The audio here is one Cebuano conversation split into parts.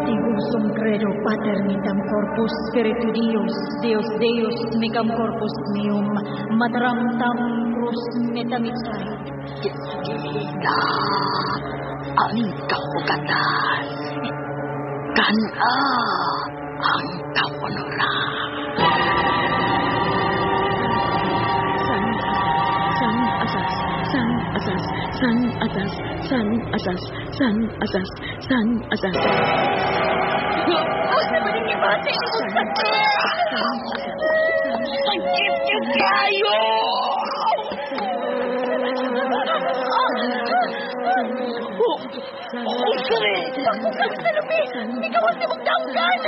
Antigusum credo pater mitam corpus spiritu Dios, Deus Deus micam corpus meum, mataram tam cruz metamitsai. Kita ang kahugatan. Kana ang kaunoran. San san asas san asas san asas san asas san asas san asas. Asa man ang ibati imong sakit? Sakit yun kayo! Usri! Pagkukang sa lupi! Ikaw ang imong danggan!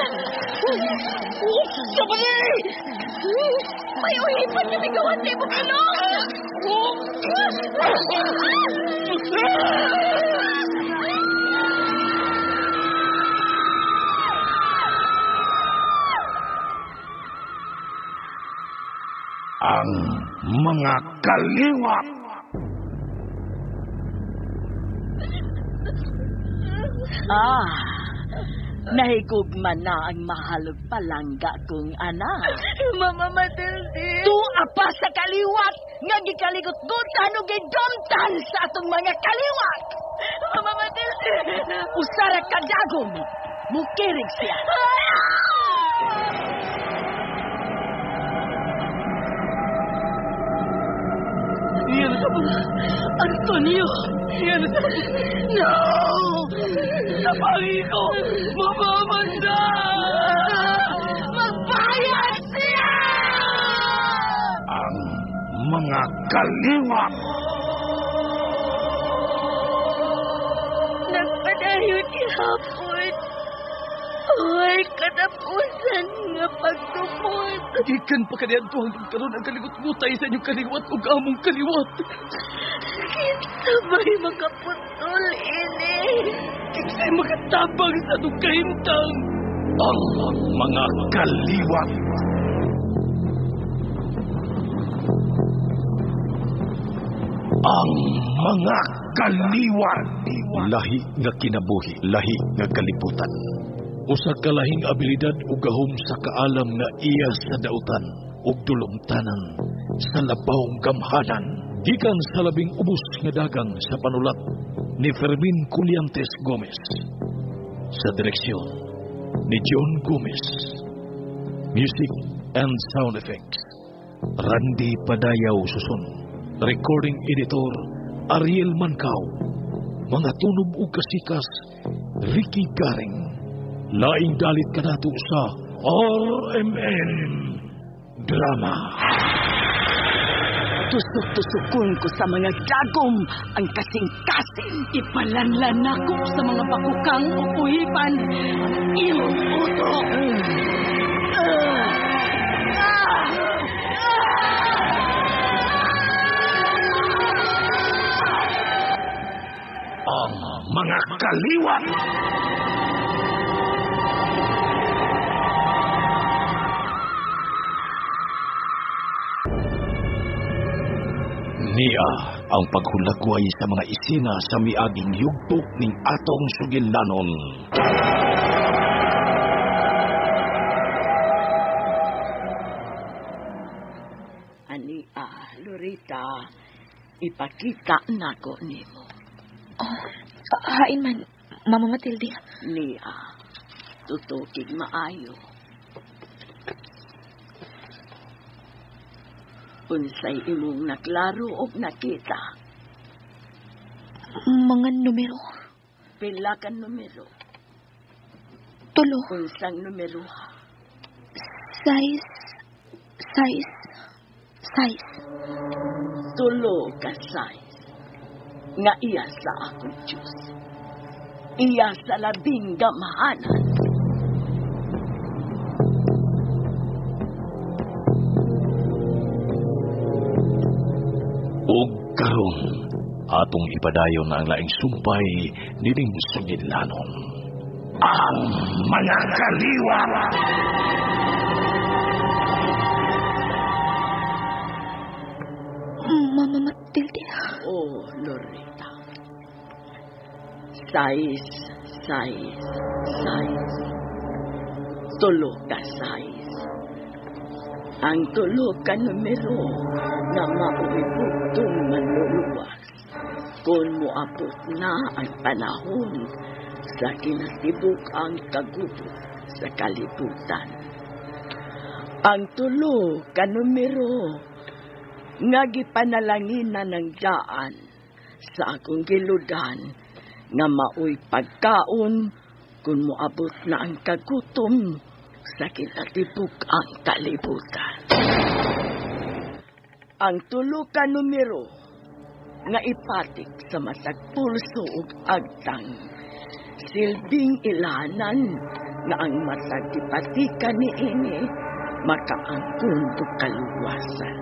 Usa ba ni? May uhipan nga migawas sa imong ilong! Ang mga kaliwat. Ah, nahigugma na ang mahalog palangga kong anak. Mama Matilde. Tua pa sa kaliwat nga gikaligot-gutan ug gidumtan sa atong mga kaliwat. Mama Matilde. Usara kadagom, mukirig siya. Antonio. No! Napagi ko! Mamamanda! Magbayad siya! Ang mga kaliwat. Nagpadayon ihapon. Ay, katapusan nga pagtumod. Gikan pa kaniadto hangtod karon ang kaligot-gutay sa inyong kaliwat ug among kaliwat. Kinsa ba'y makaputol ini? Kinsay makatabang sa atong kahimtang. Ang mga kaliwat. Ang mga kaliwat. Lahi nga kinabuhi, lahi nga kalibutan. Usa ka lahing abilidad ug gahom sa kaalam nga iya sa dautan ug dulumtanan sa labawng gamhanan. Gikan sa labing ubos nga dagang sa panulat ni Fermin Culiantes Gomez. Sa direksyon ni John Gomez. Music and sound effects Randy Padayaw Susun. Recording editor Ariel Mancao. Mga tunob ug kasikas Ricky Garing. Laing dalit kanato sa RMN Drama. Tusok-tusokon ko sa mga dagom ang kasing-kasing. Ipalanlan nako sa mga bakukang o uhipan ang imong utok. Ang mga kaliwat. Niya ang paghulagway sa mga isina sa miaging yugto ning atong sugilanon. Ani, Lorita, ipakita nako nimo. Oh, hain man, Mama Matilde. Niya, tutukig maayo. Unsay imong naklaro og nakita? Mga numero. Pila ka numero? Tulo. Unsang numero? Size, size, size. Tulo ka size. Nga iya sa akong Diyos. Iya sa labing gamhanan. Ug karon atong ipadayon ang laing sumpay nining sugilanon. Ang mga kaliwat. Mama Matilde. Oh, Loretta. Size, Size, size. Tulo ka size. Ang tulo ka numero nga mao'y bugtong manluluwas kung moabot na ang panahon sa kinatibuk ang kagubot sa kalibutan. Ang tulo ka numero nga gipanalanginan ng daan sa akong giludan nga maoy pagkaon kung moabot na ang kagutom sa kinatibuk ang kalibutan. Ang tulo ka numero nga ipatik sa matag pulso ug agtang silbing ilanan nga ang matag gipatikan niini makaangkon og kaluwasan.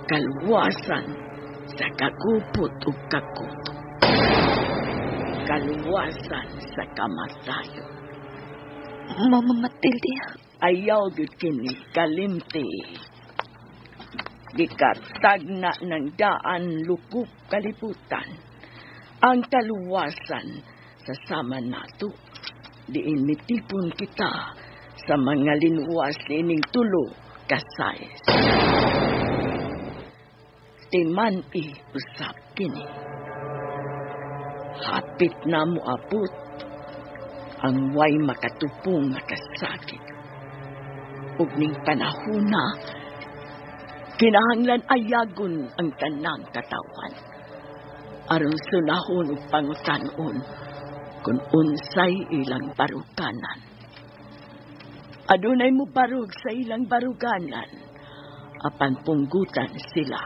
Kaluwasan sa kagupot ug kagutom. Kaluwasan sa kamatayon. Mama Matilde. Ayaw gyud kini kalimti. Gikatagna ng daan lukop kalibutan. Ang kaluwasan sa sama nato. Diin mitipon kita sa mga linuwas ining tulo ka size. Timan-i usap kini. Hapit na moabot ang way makatupong nga kasakit. Ug ning panahona, kinahanglan ayagon ang tanang katawan. Aron sunahon ug pangutan-on kung unsay ilang baruganan. Adunay mo barug sa ilang baruganan, apan punggutan sila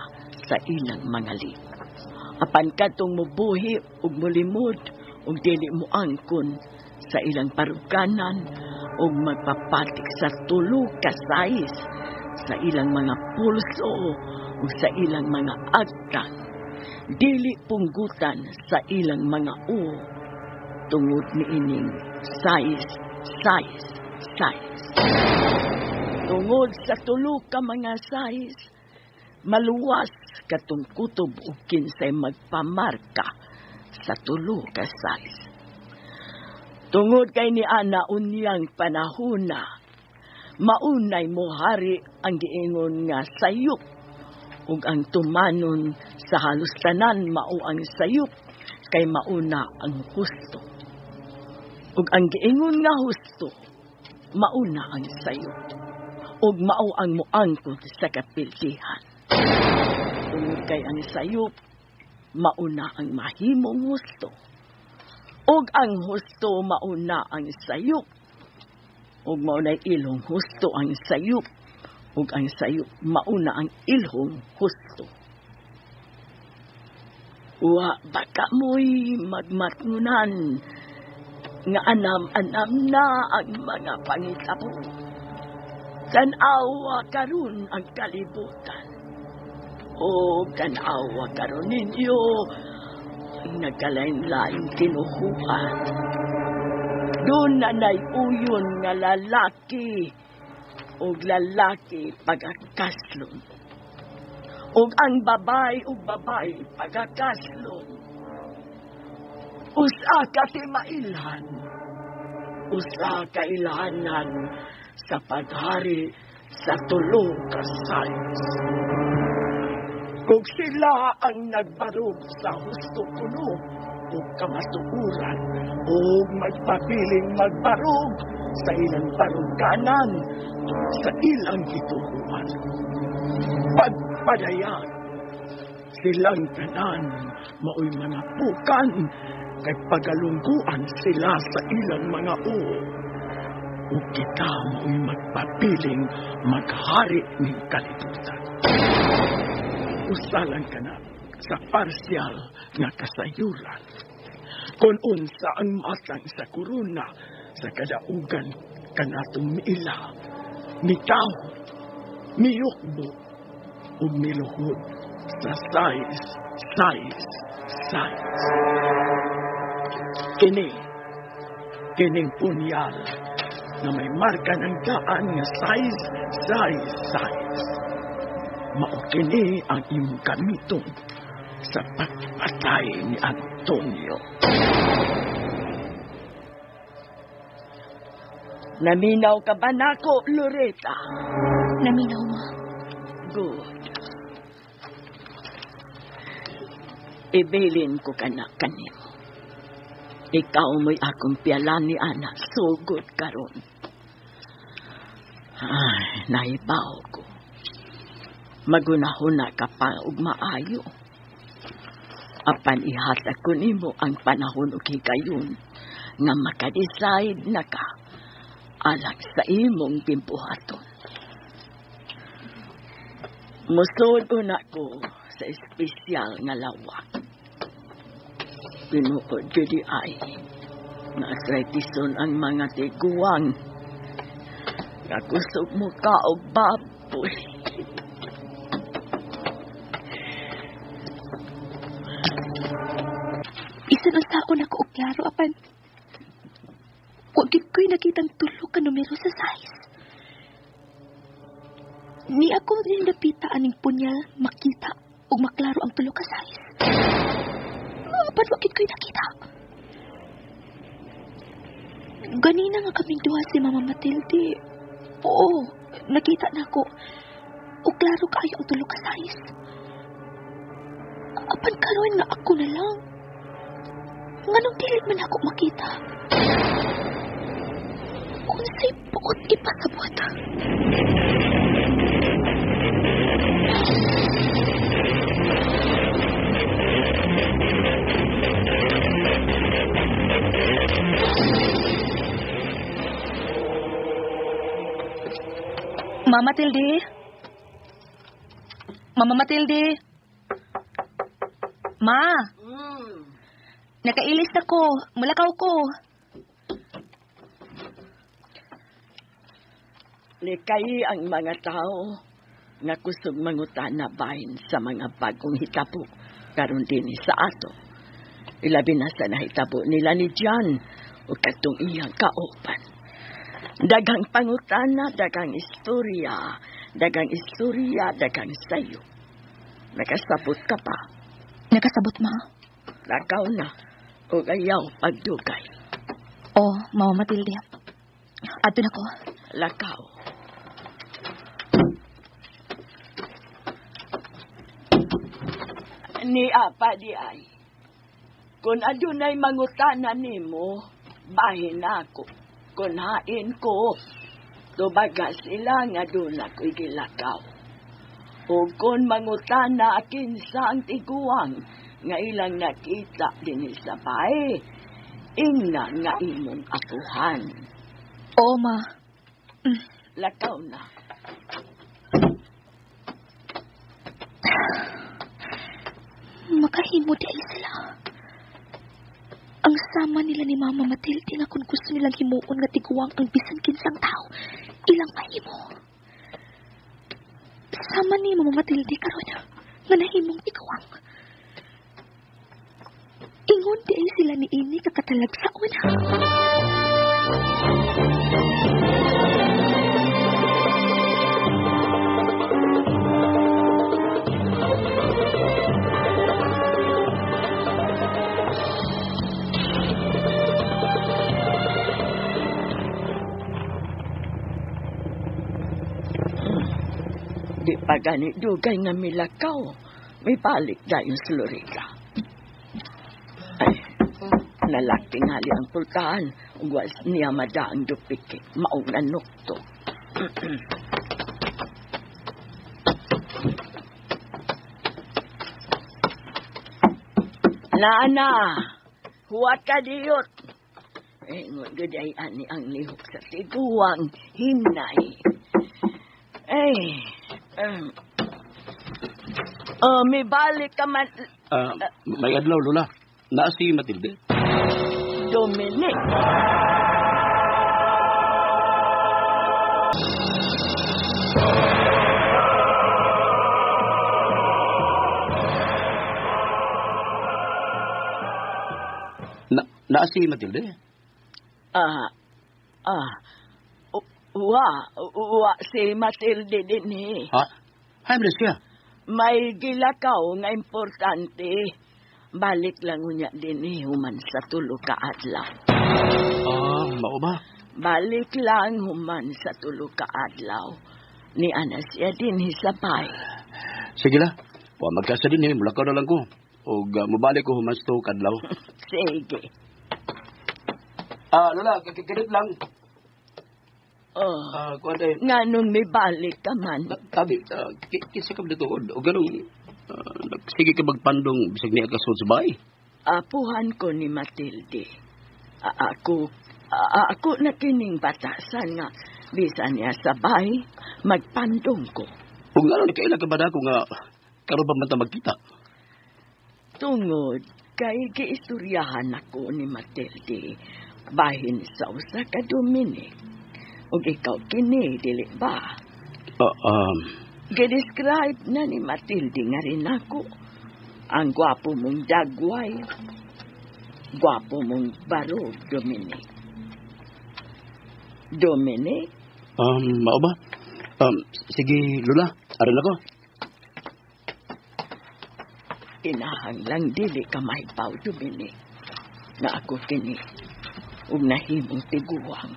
sa ilang mga lip. Apan kadtong mubuhi ug mulimod ug dili mo angkon sa ilang baruganan ug magpapatik sa tulo ka size sa ilang mga pulso ug sa ilang mga agtang, dili punggutan sa ilang mga u tungod niining size, size, size. Tungod sa tulo ka mga size, maluwas katong kutob ug kinsay magpamarka sa tulo ka size. Tungod kay ni ana unyang panahona, maunay mohari ang giingon nga sayop ug ang tumanon sa halos tanan mao ang sayop kay mauna ang husto. Ug ang giingon nga husto mauna ang sayop ug mao ang moangkon sa kapildihan. Tungod kay ang sayop mauna ang mahimong husto ug ang husto mauna ang sayop ug maunay ilhong husto ang sayop ug ang sayop mauna ang ilhong husto. Wa ba kamoy magmatngunan nga anam-anam na ang mga pangitabo? Tan-awa karon ang kalibutan. O tan-awa karon ninyo ang nagkalain-laing tinuhuan. Doon na uyon nga lalaki og lalaki pagakaslon. Og ang babay ug babay pagakaslon. Usa ka timailhan, usa ka ilhanan sa paghari sa tulo ka size. Kung sila ang nagbarog sa husto kuno ug kamatuoran ug magpabiling magbarog sa ilang baruganan sa ilang gituhuan. Pagpadayag, silang tanan maoy mga pukan kay pagalungguan sila sa ilang mga uo. Ug kita maoy magpabiling maghari ning kalibutan. Usalan ka na sa parsyal nga kasayuran. Kung unsa ang matang sa korona sa kadaugan kanatong miila, mitahod, miyukbo, ug miluhod sa size, size, size. Kini, kining punyal na may marka ng daan nga size, size, size. Mao kini ang imong gamiton sa pagpatay ni Antonio. Naminaw ka ba nako, Loretta? Naminaw, ma. Good. Ibilin ko ka na kanimo. Ikaw mo'y akong piyalan ni Ana. Sugod karon. Ay, naibaw ko. Magunahuna ka pa og maayo. Apan ihatag ko nimo ang panahon og higayon nga makadecide na ka alang sa imong gimbuhaton. Musod una ko sa espesyal nga lawak. Tinuod gyud ay nga arthritison ang mga tiguang. Kakusog mo ka og baboy. Bisan unsaon ako og klaro apan wa gyud ko'y nakitang tulo ka numero sa size. Ni ako rin napita aning punyal makita ug maklaro ang tulo ka size. Apan wa gyud ko'y nakita. Ganina nga kaming duha si Mama Matilde. Oo, nakita na ako. O klaro kaayo ang tulo ka size. Apan karon nga ako na lang. Nganong dili man ako makita? Unsay buot ipasabot? Mama Matilde? Mama Matilde? Ma? Nakailis na ko. Mulakaw ko. Likay ang mga tao nga kusog mangutana bahin sa mga bagong hitabo karon dinhi sa ato. Ilabi na sa nahitabo nila ni John o katong iyang kauban. Daghang pangutana, daghang istorya, daghang istorya, daghang sayo. Nakasabot ka pa. Nakasabot, ma. Lakaw na. O ayaw pagdugay. Oh, Mama Matilde. Adto na ko. Lakaw. Ni apa di ay. Kung adunay mangutana nimo, bahin ako. Kung hain ko, tubaga sila nga doon ako'y gilakaw. O kung mangutana kinsa ang tiguang nga ilang nakita dinhi sa bahay, ingna nga imong apuhan. Oo, ma. Lakaw na. Makahimo di ay sila. Ang sama nila ni Mama Matilde nga kung gusto nilang himuon nga tiguang ang bisan kinsang tao, ilang mahimo. Sama ni Mama Matilde karon nga nahimong tiguang. Ingon di ay sila ni ini kakatalag sa una. Di pa gani dugay nga milakaw. May balik dayon sa Loretta. Ay, nalaktingali ang pultahan. Ug was niya madaang dupike. Maong nanukto. Nana, huwat ka diyot. Ingon gud ay ani ang lihok sa tiguang hinay. Ay, may balik ka man. May adlaw, Lola. Naa si Matilde. Dominic. Naa si Matilde? Wa si Matilde dinhi. Ha? Hay man siya. May gilakaw nga importante. Balik lang unya dinhi human sa tulo ka adlaw. Mao ba? Balik lang human sa tulo ka adlaw. Ni ana siya din hisabay. Sige la. Wa magkasa din eh, mulakaw na lang ko. Og mubalik ko human sa tulo ka adlaw. Sige. Lola, kikilit lang. Oh. Kuan ay. Nganong may balik ka man. Tabi, kinsa ka ba dito? O ganong, sige ka magpandong bisag niya ka sa bahay. Apuhan ko ni Matilde. Ako na kining batasan nga bisan niya sa bahay, magpandong ko. Kung ano, nakaila ka ba na kung karon ba man ta magkita? Tungod kay giistoryahan ako ni Matilde bahin sa usa ka Dominic. Ug ikaw kini, dili ba? Gi-describe na ni Matilde nga rin ako. Ang gwapo mong dagway. Gwapo mong barog, Dominic. Dominic? Mao ba? Sige, Lola, aral ako. Kinahang lang dili ka mahibaw, Dominic. Na ako kini, ug nahimong tiguang.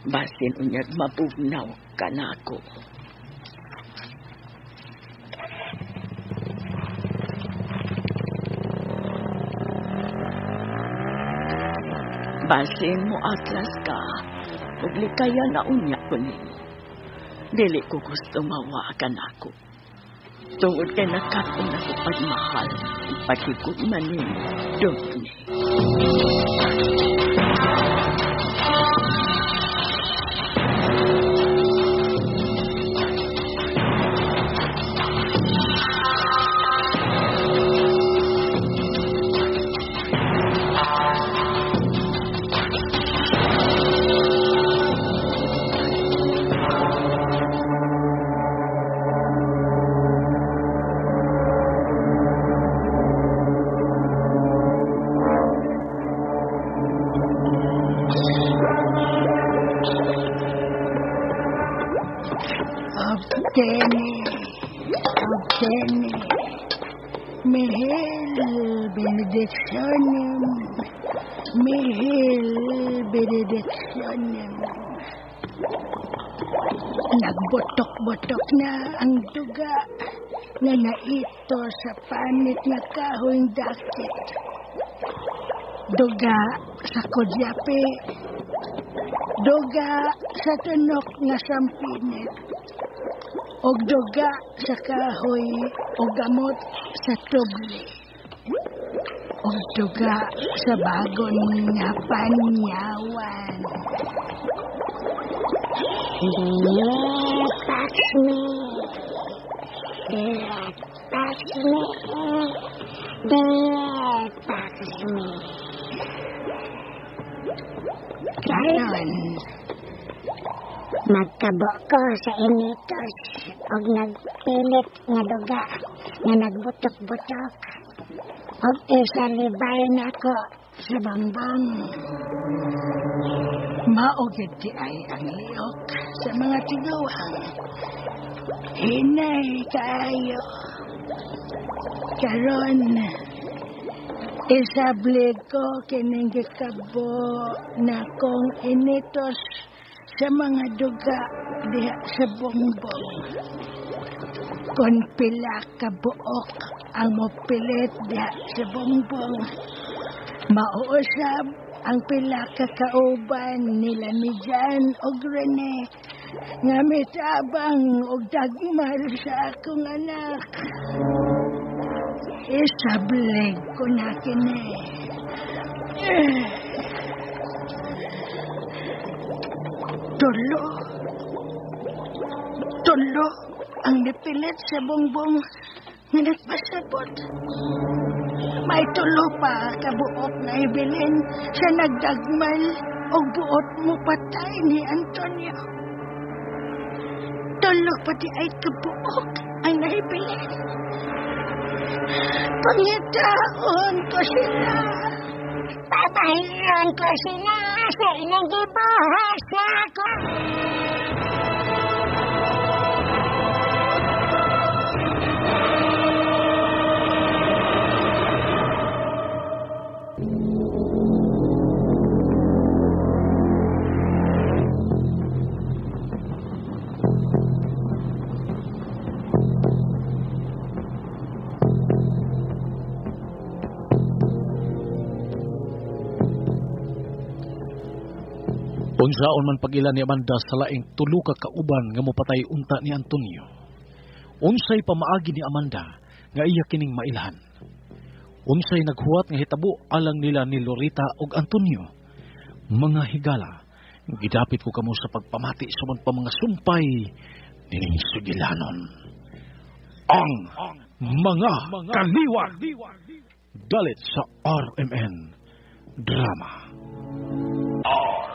Basin unyag mabugnaw ka na ako. Basin mo atlas ka, ug likaya na unya ko nimo. Dili ko gusto mawa ka na ako. Tungod kay nakatong ako pagmahal, paghigugma nimo, Dominic. Obtene, mihil benedictionem, mihil benedictionem. Nagbotok-botok na ang duga na naito sa panit na kahoy dakit. Duga sa kudyapi, duga sa tunok nga sampinit, og duga sa kahoy o gamot sa tubli, og duga sa bagon nga panyawan. Pax me, pax me, pax me. Karon, magkabo ko sa initos og nagpilit nga duga nga nagbutok-butok og isalibay nako sa bangbang. Mao gyud di ay ang lihok sa mga tiguang. Hinay kaayo. Karon, isablig ko kining gikabo na kong initos sa mga duga diha sa bongbong. Kon pila ka buok ang mopilit diha sa bongbong, mauusab ang pila ka kauban nila ni Jan og Rene nga mitabang og dagmal sa akong anak. Isablig ko na kini. Tulo. Tulo ang nipilit sa bongbong nga nagpasabot. May tulo pa kabuok na ibilin sa nagdagmal o buot mo patay ni Antonio. Tulo pa di ay kabuok ang naibilin. Pangitaon ko sila. Papahiyon ko sila sa inyong gibuhat sa ako. Unsaon man pag-ila ni Amanda sa laing tulo ka kauban nga mopatay unta ni Antonio? Unsay pamaagi ni Amanda nga iya kining mailhan? Unsay naghuwat nga hitabo alang nila ni Lorita ug Antonio? Mga higala, gidapit ko kamo sa pagpamati sa uban pa mga sumpay nining sugilanon. Ang Mga Kaliwat! Dalit sa RMN Drama. R.